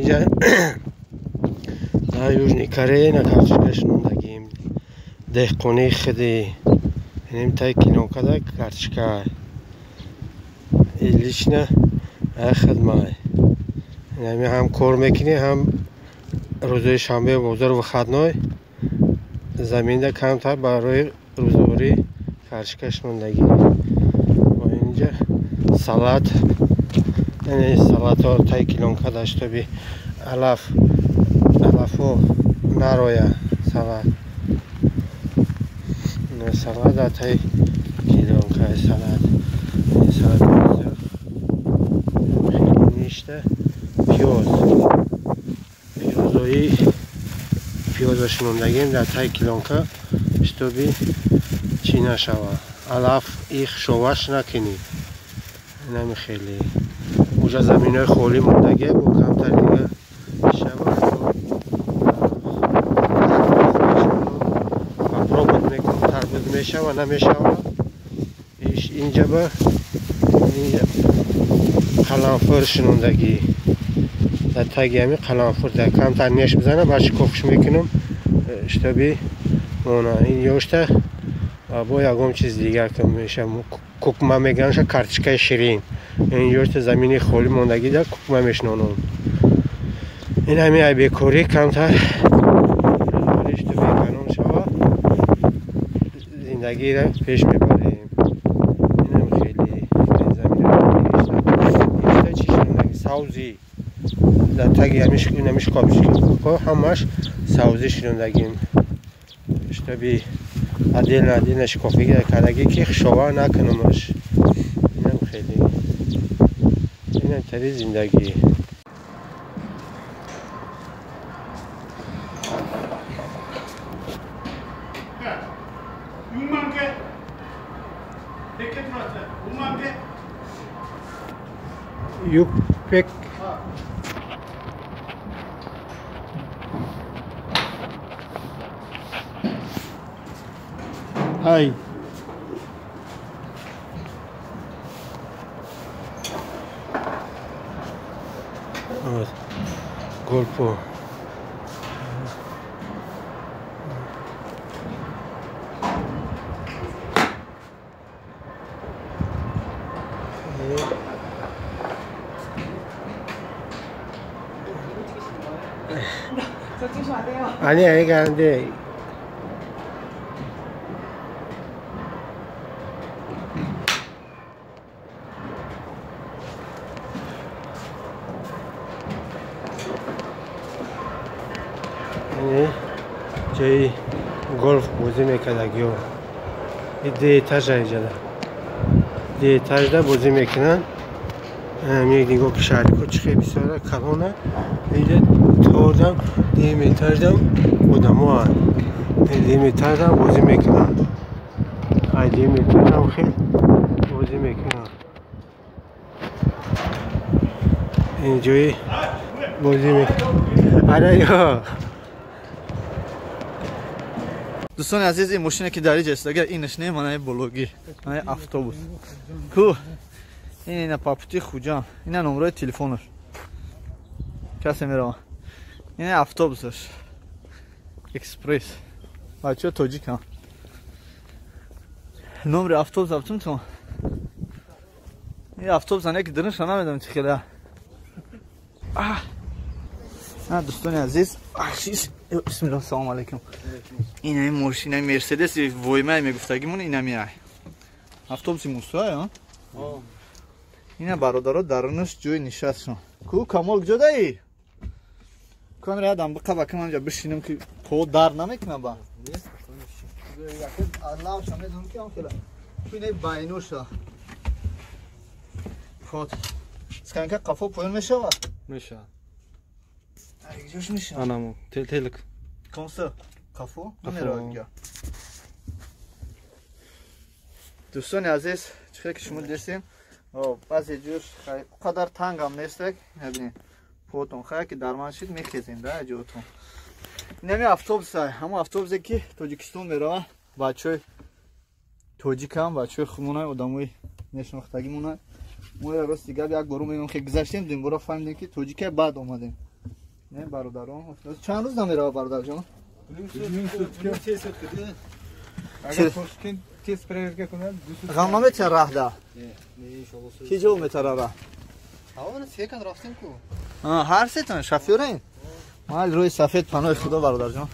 Инҷа дар Южный Корея на картошка шинондагим. Деҳқонии худи. Инем тай килонкада картошка. Лично хидмат. Инами ҳам кор мекунӣ, ҳам рӯзои шанбе, бозор, выходной заминда камтар барои рӯзгорӣ картошка шинондагӣ. Ва инҷа салат, яъне салатҳо тай килонкада, чтобы алаф алафо нароя салат. Салат дар тай килонка салат. Салат ништа пиёз. Пиёзои пиёзо шинондагим дар тай килонка, чтобы чӣ нашава. Алаф их шоваш накунӣ. Инами хеле. Уҷа заминои холӣ мондагӣ бо камтар дига шава. Попробовать мекунам, тарбуз мешава, намешава. Инҷа ба қаламфур шинондагӣ. Дар таги ҳами қаламфур дар камтар неш бизана, баъд шикофш мекунам, чтобы она ин ёшта бо ягон чиз дигар ки меша кукма меганаша, картошкаи ширин. Ин ёшта замини холӣ мондагӣ дар кукма мешинонам. Ин ҳами ай бекорӣ камтар чтобы эконом шава, зиндагиро пеш мебарем. Инам хеле замин чӣ шинондагӣ, савзӣ дар таги ҳами шкоф ҳамаш савзӣ шинондагим, чтобы отдельно отдельно шикофӣ кардагӣ ки хушова накунамаш. Инам хеле инам тари зиндагӣ. Юпек. Hi. Evet. Golfo. 저 찍으시면 안 돼요. 아니, 아니, 가는데. ҷои голф бозӣ мекардагиё. Ду этажа иҷада. Ду этажда бозӣ мекунанд. Як нигоҳ ки шаҳрико чӣ хел бисёра калона. Иҷа тордам дуюм этаждам одамоанд. Дуюм этаждам бозӣ мекунанд. Ай дуюм этаждам хел бозӣ мекунанд. Ин ҷои бозӣ мекунанд. Ара ё. Дӯстони азиз, ин мошине ки дар инҷа истага, инаш не, манаи бологӣ, манаи автобус. Ку ин ина папути Хуҷам, ина номрои телефонаш. Касе мерава. Ин автобусаш. Экспресс. Бачаҳо тоҷикам. Номри автобус абтум. Ин автобус ане ки дурунша намедонам чӣ хела. На дӯстони азиз, бисмиллоҳ, салому алайкум. Ин ами мошина Мерседес воймай мегуфтагимон, ин ами ай. Автобуси Мусо ай, а? Ина бародаро дарунаш ҷои нишастшон. Ку Камол куҷо даи? Кон радам биқаба кам анҷа бишинам ки по дар намекунам ба. Аллоҳ медонам ки ам хела. Ку ина байнуша. Хот. Сканка қафо поён мешавад? Мешавад. Ҷош мешавад. Анамо, телек. Конса қафо намеравад. Дӯстони азиз, чӣ хеле ки шумо дидем, баъзе ҷош қадар тангам нестак, набинед. Потон хая ки дар ман шид мехезем да ҷотон. Инами автобус, ҳамон автобусе ки Тоҷикистон мерава, бачаҳои тоҷикам, бачаҳои худмона, одамои мешинохтагимона. Мо рости гап як бор мегӯем, хе гузаштем, димбора фаҳмидем ки тоҷика, баъд омадем. Не бародарон, чанд рӯз намерава, бародарҷон? Ғам наметиҳад раҳда? Ки ҷо метара раҳ? Ҳар сетон шофёрен? Майли, рӯи сафед, паноҳи Худо, бародарҷон.